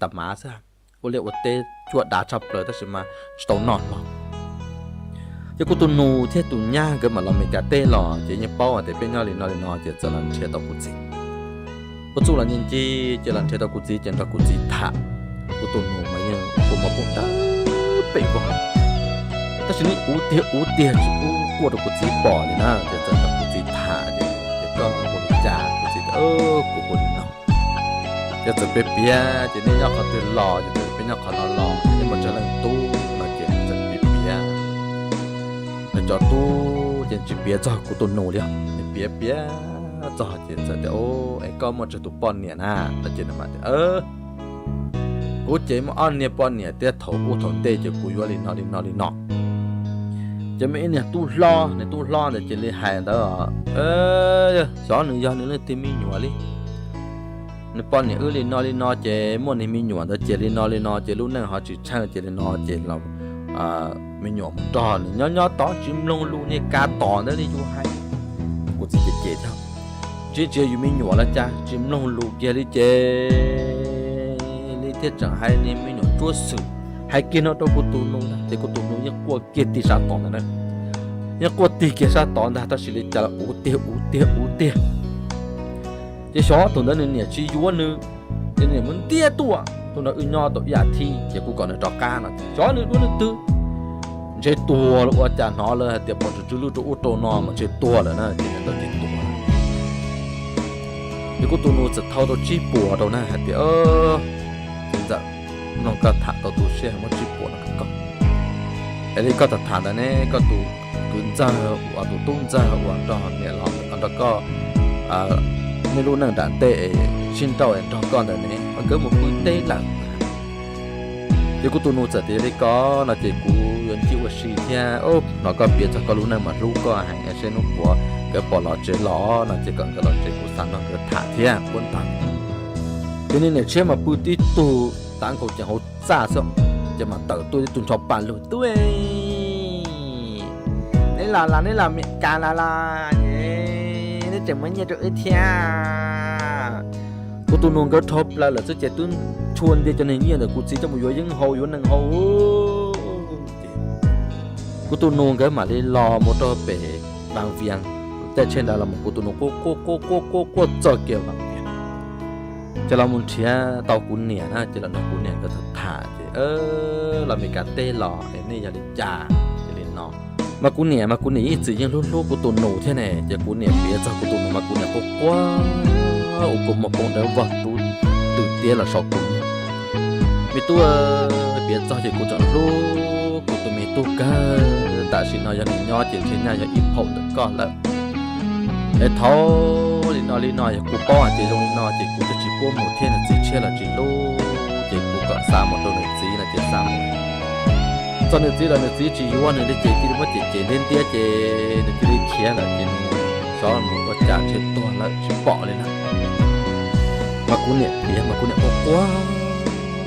tas mav xwb, ua liaj ua teb cuaj dav tshaj plaws tab sis mas tsis tau noj hlo. Ces kuv tus nus thiab tus nyab nkawd mam los Meskas teb los ces yeej paub hais tias peb nyob li no li no ces txawm los nrhiav tau kuv txiv. Ua txuj los ncig ncig ces los nrhiav tau kuv txiv ces nrog kuv txiv tham. Kuv tus nus mas yeej kua muag poob dawb pem vog, tab sis nws ua tiag ua tiag tsis pub kuaj rau kuv txiv pom li na, ces txawm nrog kuv txiv tham ces, ces koj hu li cas? Kuv txiv tias kuv hu li no. Ces txawm piav piav ces nej nyob qhov twg los ces txawm peb nyob qhov no los, nej muaj tsev leej tub no ces txawm piav piav. Nws cov tub ces tsis piav txog kuv tus nus li, nws piav piav txog ces txawm tias, es koj muaj tsawg tus poj niam na? No ces nws mam tias, kuv ces muaj ob niag poj niam thiab thaum ub thaum ntej ces kuv yuav li no li no li no. Ces muaj ib niag tub hlob, nws tub hlob ntawd ces li hais ntawd, xyov nws yog nws leej twg me nyuam li. Nws poj niam wb li no li no ces muaj nws me nyuam ntawd ces li no li no ces lub neej ho tsis tsheej ces li no ces me nyuam mus nrog nws nyob nyob tod tsis mloog lus, niag kav tom ntawd li yus hais. Kuv txiv ces cem thiab, tsis tsis yog yus me nyuam los cas tsis mloog lus kiag li ces li thiaj tseem hais niag me nyuam tsuab xwm, hais kiag no rau kuv tus nus ntag ces kuv tus nus yeej quaj kiag tig sab tod ntag na. Yeej quaj tig kiag sab tod ntag tab sis li cas los ua tiag ua tiag ua tiag. Ces xyov tus ntawd nws niam tsis yuav nws, ces nws niam muab ntiab tuaj, tus no wb nyob tau ib as thiv ces kuv kom nws rov qab no ces xyov nws duab nws twg, ntshe tuag los ua cas hnov lawv hais tias pom tsw tsw lwj rau ub rau no mas ntshe tuag lawm na ces nws tau ces tuag. Ces kuv tus nus txawm thau tau tsib puas rau na hais tias, ntxawm, mloog koj tham tau tu siab muab tsib puas no rau koj. Es li koj tham tham ntawd ne, koj tus kwv ntxawg uas tus tub ntxawg uas nrog niam los nrog koj, nej lub neej nram ntej es sib nrauj es nrog koj ntawd ne, nkawd mus pw teb lawm. Ces kuv tus nus txawm tias li ko no ces kuv yuav ncig ua si thiab, hnov koj piav txog koj lub neej mas hlub koj heev, seb hnub puav nkawd pom los tsev los no ces kom nkawd los tsev kuv xav nrog nkawd tham thiab puab ntag. Ces niag niam tshiab mas pw tib tug tav nkaus ceev hauv txaj xwb, ces mas tawm tuaj tib tug nrho paj lug tuaj, neb los los neb los Meskas los los, neb tseem muab nyiaj rau wb thiab. Kuv tus nus nkawd dhau plaws lawm xwb ces twb tshua nti cov niag nyiaj ntawm kuv txiv coj mus yuav yeeb hau yuav nees hau. Kuv tus nus nkawd mam li los mus rau pem Vaj Vias, tej tsheb ntawd los mus kuv tus nus quaj quaj quaj quaj quaj quaj txog kiag Vaj Vias. Ces los mus nrhiav tau kuv niam na, ces los nrog kuv niam nkawd tham tham ces, los Meskas teb los es nej yog li cas? Ces li no, mas kuv niam mas kuv niam ib txwm yeej hlub hlub kuv tus nus thiab ne, ces kuv niam piav txog kuv tus nus mas kuv niam quaj quaj ua kua muag poob dawb vog rub twm tiab los saum kuv. Me tub, piav txog ces kuv tseem hlub kuv tus me tub kawg, tam sim no yog nws nyob ces ntshe nyaj yog ib phaum ntawm koj lawm. Es thaum li no li no yog kuv paub hais tias zoo li no ces kuv twb tsis pub mus thiab, nws txiv tshiab los tsis hlub, ces kuv kom xa mus rau nws txiv no ces xa mus. Txog nws txiv los nws txiv tsis yuav nws li ces cia li muab cem cem ntiab ntiab ces nws cia li khiav lawm ces nws xyov mus ua cas ntshe tuag lawm tsis pom li na. Mas kuv niam piav mas kuv niam quaj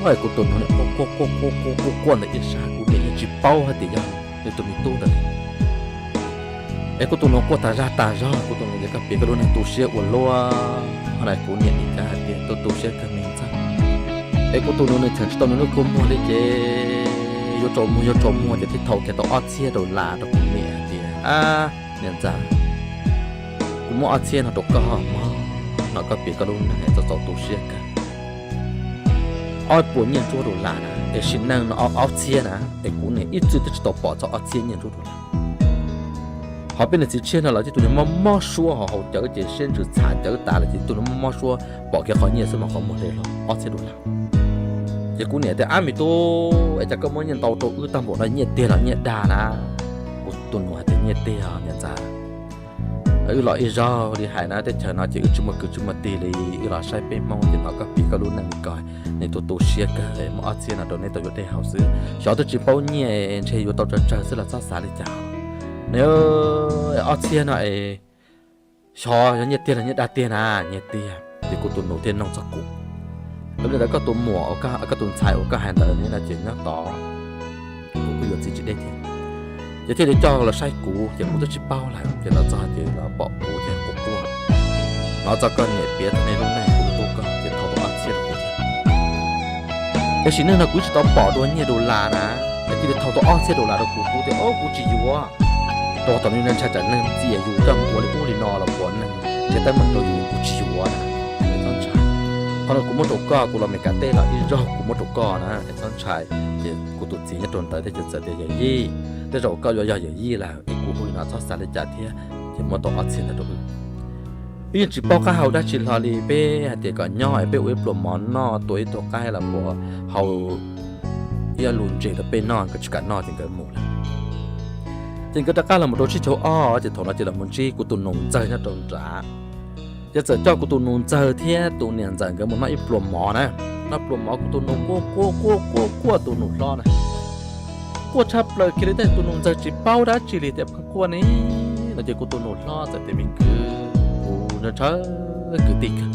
quaj, kuv tus nus niam quaj quaj quaj quaj quaj quaj quaj ntawm ib sab, kuv niam yeej tsis paub hais tias yog nws tus me tub ntawd. Es kuv tus nus quaj tas zaj tas zog, kuv tus nus tias koj piav koj lub neej tu siab ua luaj, ho na kuv niam nim cas hais tias tu tu siab kawg me ntxawg. Es kuv tus nus nws cheem tsis tau nws lub kua muag li ces yuav tsaus muag yuav tsaus muag ces thiaj thau kiag tau ob txhiab dollar rau kuv niam hais tias, niam ntxawm, kuv muab ob txhiab no rau koj mog, no koj piav koj lub neej txaus txaus tu siab kawg. Ob puas nyiaj ntsuab dollar na, es sim neej no ob txhiab na, es kuv niam ib txwm twb tsis tau pom txog ob txhiab nyiaj ntsuab dollar. Ho peb niag txiv tshiab no los tib tug niag mob mob suab ho haus cawv ces siab ntsws txham cawv tas lawm ces tib tug niag mob mob suab pom kiag qhov nyiaj xwb mas qhov muag hle hlo ob txhiab dollar. Ces kuv niam tias, ab me tub, es cas koj muab nyiaj ntau rau wb tag npaum no, nyiaj tiag los nyiaj dag na? Kuv tus nus hais tias nyiaj tiag niam ntxawm. Wb los ib zaug li hais na, teb chaws no ces wb tsis muaj kwv tsis muaj tij li, wb los saib peb Hmoob ces hnov koj piav koj lub neej li ko, nws tu tu siab kawg, muab ob txhiab no rau neb tau yuav dej haus xwb, xyov twb tsis paub nyiaj ntshe yuav tau tsawg tsawg xwb los txhob xav li cas. Nws, ob txhiab no es xyov yog nyiaj tiag los nyiaj dag tiag na? Nyiaj tiag. Ces kuv tus nus thiaj nug txog kuv, yog li ntawd koj tus muam, koj tus ntxhais uas koj hais ntawd ne no ces nyob tod, kuv kuj yuav txiv tsis deb thiab. Ces thiaj li coj los saib kuv ces kuv twb tsis paub lawm, ces los txog ces los pom kuv ces quaj quaj. Hnov txog koj niam piav txog nej lub neej, kuv tus tub koj ces thau tau ob txhiab rau kuv thiab. Tiam sis niaj hnub no kuv tsis tau pom dua nyiaj dollar na, es cia li thau tau ob txhiab dollar rau kuv, kuv tias o kuv tsis yuav. Rau qhov thaum ntawd ntshai tsam neeg txias yus coj mus ua li ub li no los puas neeg nrhiav teeb meem rau yus, kuv tsis yuav na. Txhob ntshai, qhov no kuv muab rau koj, kuv los Meskas teb los ib zaug kuv muab rau koj na, es txhob ntshai. Ces kuv tus txiv nyob rau ntawd thiaj txawm tias yawm yij, tej zaum koj yuav yog yawm yij lawm es kuv hu li no txhob xav li cas thiab, ces muab tau ob txhiab ntawd rau wb. Wb yeej tsis paub qab hau dab tsi hlo li, peb hais tias kom nyob es peb ua ib pluas mov noj, tua ib tug qaib los puas hau ib lub ntses rau peb noj, nkawd tsis kam noj ces nkawd mus lawm. Ces nkawd rov qab los mus rau tsib caug ob, ces thaum no ces los mus ntsib kuv tus nus ntxawg nyob rau nrad. Ces txawm coj kuv tus nus ntxawg thiab tus niam ntxawm nkawd mus noj ib pluas mov na. Noj pluas mov kuv tus nus quaj quaj quaj quaj quaj tus nus hlob na, quaj tshaj plaws kiag li, tab sis tus nus ntxawg tsis paub dab tsi li tias pheej quaj ne. No ces kuv tus nus hlob txawm tias me kwv, kuv ntshaw kwv tij kawg,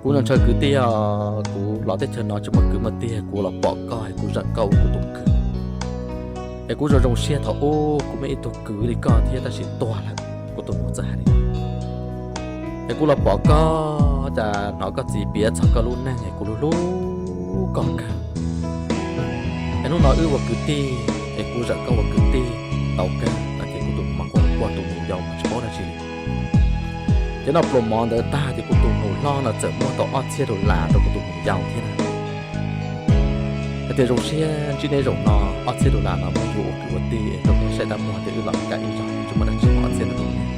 kuv ntshaw kwv tij os, kuv los teb chaws no tsis muaj kwv muaj tij, kuv los pom koj es kuv zeem koj ua kuv tus kwv. Es kuv zoo zoo siab thaum ub kuv muaj ib tug kwv li koj thiab tab sis tuag lawm. Kuv tus nus txawm hais li, es kuv los pom koj, cas hnov koj txiv piav txog koj lub neej es kuv hlub hlub koj kawg. Es hnub no wb ua kwv tij, es kuv zeem koj ua kwv tij tau kawg. No ces kuv tus nus mas quaj quaj tus nus yau mas tsis paub dab tsi li. Ces noj pluas mov ntawd tag ces kuv tus nus hlob no txawm muab tau ob txhiab dollar rau kuv tus nus yau thiab na. Hais tias zoo siab ntsib neb zaum no, ob txhiab dollar no muab yuav ua kwv ua tij es rau neb saib dab muag, tias wb los Meskas ib zaug tsis muaj dab tsi, ob txhiab no rau neb,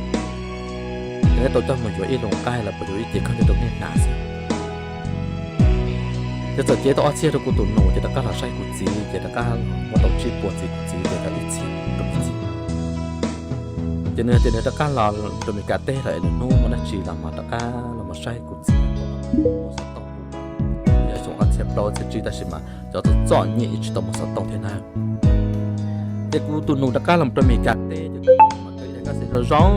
ces neb tau coj mus yuav ib lub qaib los puas yuav ib ce khaub ncaws rau neb hnav xwb. Ces txawm cev tau ob txhiab rau kuv tus nus, ces rov qab los saib kuv txiv, ces rov qab muab tau tsib puas txiv, kuv txiv ces tau ib txhiab rau kuv txiv. Ces nws tias nws rov qab los rau Meskas teb lawm es nws hnub muaj dab tsi los mas rov qab los mus saib kuv txiv, muab xov tooj, yog xyoo ob txhiab plaub txhiab tsib tab sis mas cov txom txom nyem yeej tsis tau muab xov tooj thiab na. Ces kuv tus nus rov qab los rau Meskas teb, ces kuv tus nus mas kab xev zoo zoo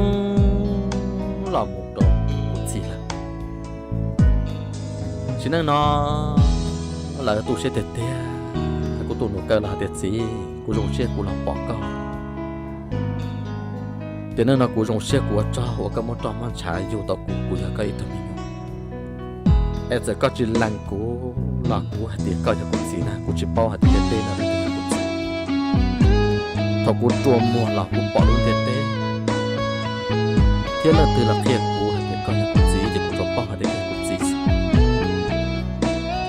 los mus rau kuv txiv lawm. Sim neej no lawv tu siab tiag tiag, kuv tus nus kaw los hais tias txiv, kuv zoo siab kuv los pom koj. Ces neej no kuv zoo siab kuv ua tsaug uas koj muab roj muab ntshav yug tau kuv, kuv yog koj ib tug me nyuam. Es txawm koj tsis lees kuv los kuv hais tias koj yog kuv txiv na, kuv tsis paub hais tias ntiaj teb no leej twg yog kuv txiv. Thaum kuv rua muag los kuv pom lub ntiaj teb thiab leej twg los qhia kuv hais tias koj yog kuv txiv ces kuv tsuas paub hais tias koj yog kuv txiv xwb.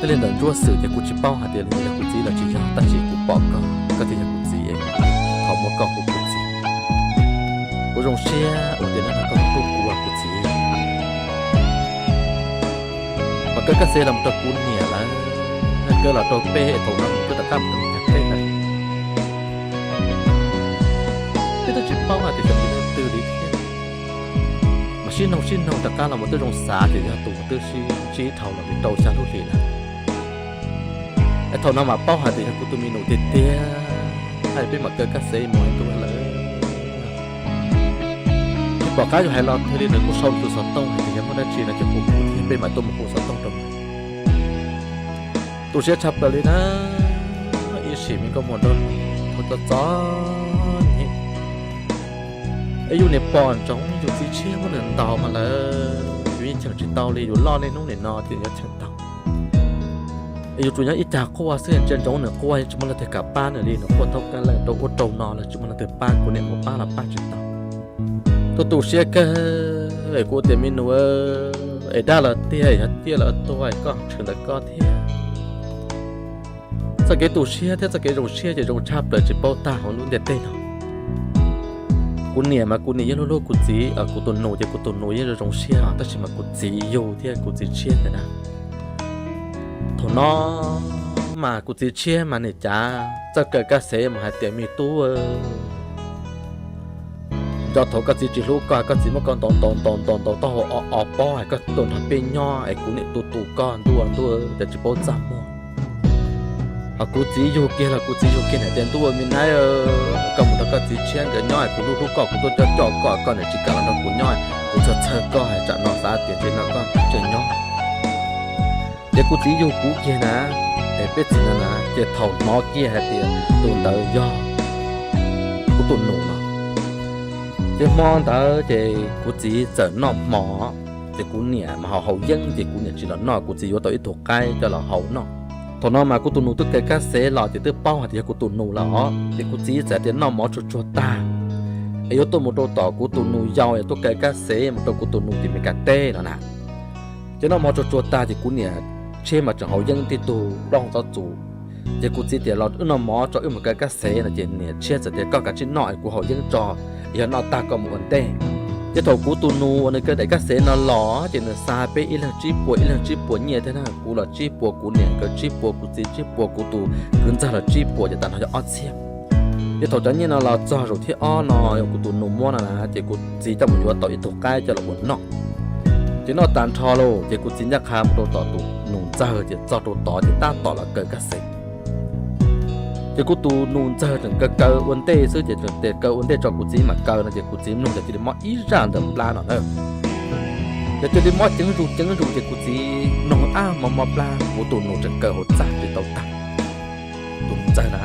Thiaj li ntawm ntsuab xwm ces kuv tsis paub hais tias nws yog kuv txiv los tsis yog, tab sis kuv pom koj, koj thiaj yog kuv txiv es thov muab koj hu kuv txiv. Kuv zoo siab uas tias hnub no koj hlub kuv ua kuv txiv. Mas kawg kab xev los rau kuv niam lawm, kawg los rau peb es thaum no kuv twb rov qab mus rau Meskas teb lawm. Peb twb tsis paub hais tias xyov yog leej twg li thiab, mas sib noog sib noog rov qab los mus twb zoo xav tias yog tus twb sib ntsib dhau los li rau xya lub hlis lawm. Es thaum no mas paub hais tias yog kuv tus me nus tiag tiag, hais peb mam kawg kab xev mus ntua lawm. Pom qab yus hais los thiaj li nws kuj sau tus xov tooj hais tias yog muaj dab tsi no ces hu kuv thiab peb mam tuaj mus hu xov tooj rau nws. Tu siab tshaj plaws li na, ib sim me nkauj muam nraug nus txom txom nyem. Es yus niam pom ntsoov yus txiv tshiab muab nws ntaus mas lawv, yus yeej cheem tsis tau li, yus loj niaj hnub nim no ces yuav cheem tau. Es yus tsuas nyob ib cag quaj xwb, ntsia ntsoov nws quaj yeej tsis muaj leej twg kam pab nws li, nws quaj thoob kab leej rau ub rau no los tsis muaj leej twg pab, kuv niam mus pab los pab tsis tau. Tuaj tu siab kawg, es kuv tias me nus, es dab los tiag, yog tiag los tuag, koj tshwm ntawm koj thiab. Txoj kev tu siab thiab txoj kev zoo siab ces zoo tshaj plaws tsis paub tag hauv lub ntiaj teb no. Kuv niam mas kuv niam yeej hlub hlub kuv txiv, kuv tus nus ces kuv tus nus yeej zoo zoo siab, tab sis mas kuv txiv yug thiab kuv txiv tshiab ntawd na. Thaum no mas kuv txiv tshiab mas niam cav txawj kawm kaj xev mas hais tias me tub, nco thaum koj txiv tsis hlub koj, koj txiv muab koj ntaus ntaus ntaus ntaus ntaus taub hau o o pob, hais koj tuaj nrog peb nyob es kuv niam tu tu koj ntuj ntuj, cas tsis paub txaj muag. Ho kuv txiv yug kiag los kuv txiv yug kiag niam tias ntuj me nab, koj mus nrog koj txiv tshiab nkawd nyob es kuv hlub hlub koj, kuv tuaj coj coj koj, koj niam tsis kam los nrog kuv nyob, kuv txhawj txhawj koj, tsam no xav tias ntshe no koj tseem nyob. Ces kuv txiv yug kuv kiag na, es peb txiv no na, ces thaum hnov kiag hais tias tus ntawd yog kuv tus nus no, ces hmo ntawd ces kuv txiv txawm noj hmo, ces kuv niam mas haus haus yeeb ces kuv niam tsis los noj, kuv txiv yuav tau ib tug qaib coj los hau noj. Thaum no mas kuv tus nus twb kaw kab xev los ces twb paub hais tias yog kuv tus nus lawm os, ces kuv txiv txawm tias noj mov tsuag tsuag tag es yuav tuaj mus rau tom kuv tus nus yau es tuaj kaw kab xev mus rau kuv tus nus tim Meskas teb no na. Ces noj mov tsuag tsuag tag ces kuv niam Tshiab mas tseem haus yeeb tib tug plaub hau txob txus. Ces kuv txiv tias los wb noj mov tso wb mus kaw kab xev no ces niam Tshiab txawm tias koj kav tsij noj es kuv haus yeeb tso, yog noj tag koj mus ua ntej. Ces thaum kuv tus nus uas nws kaw daim kab xev no los ces nws xa peb ib leeg tsib puas ib leeg tsib puas nyiaj thiab na, kuv los tsib puas, kuv niam nkawd tsib puas, kuv txiv tsib puas, kuv tus kwv ntxawg los tsib puas, ces tas nrho yog ob txhiab. Ces thaum cov nyiaj no los txog zaum thib ob no yog kuv tus nus muab no na ces kuv txiv coj mus yuav tau ib tug qaib coj los ua noj. Ces noj tas nrho lauj ces kuv txiv ncaj qha mus rau tom tus nus ntxawg ces txog rau tod ces tab tom los kaw kab xev. Ces kuv tus nus ntxawg tseem kaw kaw ua ntej xwb ces tseem tias kaw ua ntej tso kuv txiv mam kaw no ces kuv txiv mloog ces cia li mob ib zaj ntawm plab no na. Ces cia li mob ceev zus ceev zus ces kuv txiv mloog ab mob mob plab, kuv tus nus tseem kaw hauv txaj tsis tau tag. Tus nus ntxawg na,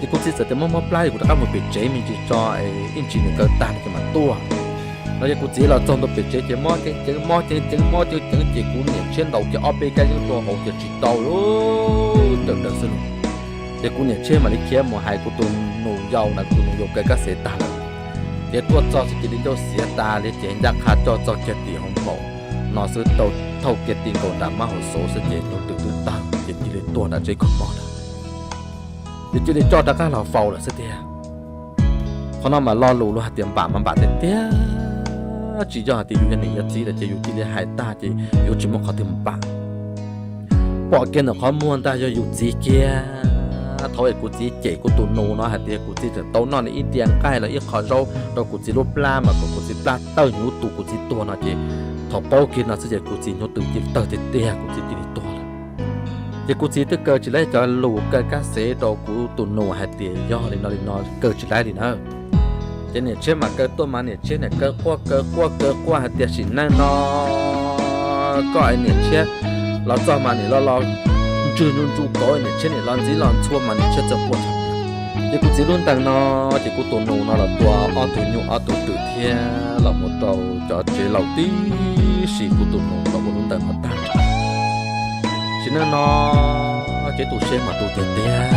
ces kuv txiv txawm tias mob mob plab es kuv rov qab mus pem tsev me ntsis tso, ib ntsis nws kaw tag no ces mam tuaj. No ces kuv txiv los txog ntua pem tsev ces mob ceev ceev mob ceev ceev mob ceev ceev ces kuv niam Tshiab ntaus kiag ob peb kab yeeb rau hauv ces tsis tau li, tawm daws xwb lauj. Ces kuv niam Tshiab mam li khiav mus hais kuv tus nus yau na, kuv tus nus yau kaw kab xev tag lawm. Ces tuaj txog xwb cia li ncauj xiav tas li ces ncaj qha coj txog kiag tim hauv npaum no xwb, tau thauj kiag ti nkaus nram mab hauv xauv xwb ces tus twm twb tawg ces cia li tuag nram tsev khaum mob na. Ces cia li coj rov qab los faus lawm xwb tiag. Qhov no mas lo lus luag hais tias npam mas npam tiag tiag, tsis yog hais tias yus yog niam yog txiv lawm ces yus cia li hais tag ces yuav tsis muaj qhov twg npam. Pom kiag ntawm qhov muag ntag yog yus txiv kiag. Thaum es kuv txiv cem kuv tus nus no hais tias kuv txiv tseem tau noj li ib diav nqaij los ib qho zaub rau kuv txiv lub plab mas kom kuv txiv plab tawg hnyuv tu kuv txiv tuag no ces thaum paub kiag no xwb ces kuv txiv hnyuv tu cia li tawg tiag tiag, kuv txiv cia li tuag lawm. Ces kuv txiv twb kaw tsis laib cov lus kaw kab xev rau kuv tus nus hais tias yog li no li no kaw tsis laib li na. Ces niam Tshiab mas kaw tuaj mas niam Tshiab niam kaw quaj kaw quaj kaw quaj hais tias sim neej no koj es niam Tshiab los txog mas niam los los ntswg ntsug ntsug kauv, niam Tshiab niam los ntxiv los ntxhua mas niam Tshiab txawj quaj. Ces kuv txiv lub ntees no, ces kuv tus nus no los tua ob tug nyuj ob tug twm thiab los mus rau cov tsev laus tib si, kuv tus nus los ua lub ntees no tag nrho. Sim neej no kev tu siab mas tu tiag tiag,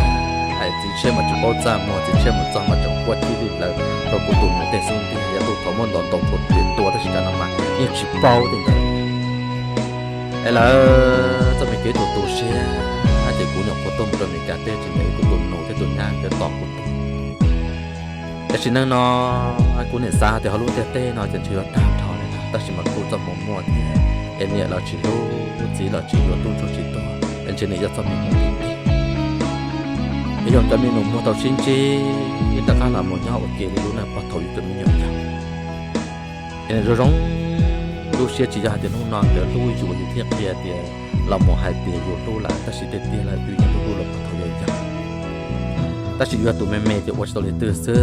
hais txiv Tshiab mas tsis paub txaj muag, txiv Tshiab mus txog mas tseem quaj tib li lawm rau kuv tus nus tej xub ntiag, yog tus thaum muab ntaus ntaus rhuav riam tua tab sis cov no mas yeej tsis paub tej ntawd. Es lawv txoj me kev tu tu siab, ces kuv nyuam qhuav tuaj mus rau Meskas teb tsis ntev kuv tus nus thiab tus nyab nkawd tos kuv tuaj. Es sim neej no kuv niam xav tias ho lub ntiaj teb no ces ntshe yuav tag nrho li no, tab sis mas kuj txoj hmoov muaj thiab, es niam los tsis hlub, txiv los tsis yuav, tub ntsuag tsis tuag, es ntshe nws yog txoj me hmoov tiag tiag. Es yog cov me nus muag tau sib ntsib, rov qab los mus nyob ua ke li lub neej pog thaum yus tseem me nyuam yaus. Es zoo zoo lub siab, tsis yog hais tias hnub no nkawd hlub yus yus thiaj qhia tias los mus hais tias yus hlub lawm, tab sis tiag tiag lawm yus yeej hlub hlub lawm pog thaum yus yaus. Tab sis yus yog tus me me ces ua tsis tau li twg xwb.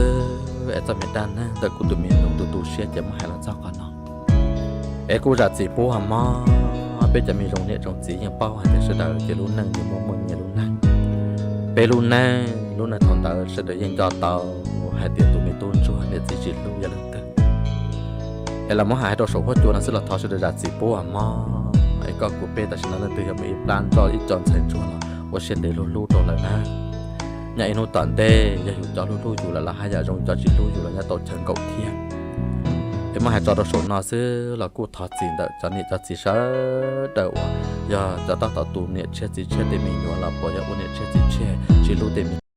Es txoj me dab neeg ntawm kuv tus me nus tu tu siab ces muab hais los txog qhov no. Es kuj zam txim pub hais mob, peb cov me zoo niam zoo txiv yeej paub hais tias sawv daws ces lub neej nws muaj muaj nyias lub neej. Peb lub neej, lub neej thaum ntawd sawv daws yeej nco tau hais tias tus me tub ntsuag niam txiv tsis hlub yog leej twg. Es los muab hais rau saum huab cua no xwb los thov sawv daws zam txim pub hais mob. Es koj kuv peb tam sim no leej twg yog muaj ib plab ntsoj ib co ntxhais ntsuag los ua siab ntev hlub hlub rau lawm na. Nyob ib hnub tom ntej yog yus cov hlub hlub yus lawm los haj yam zoo, cov tsis hlub yus los nyob tau chaw nkaum thiab. Es muab hais tso rau saum no xwb los kuj thov txim ntawm cov niam cov txiv sawv daws uas yog cov tab tom tu niam tshiab txiv tshiab tej me nyuam los puas yog ua niam tshiab txiv tshiab tsis hlub tej me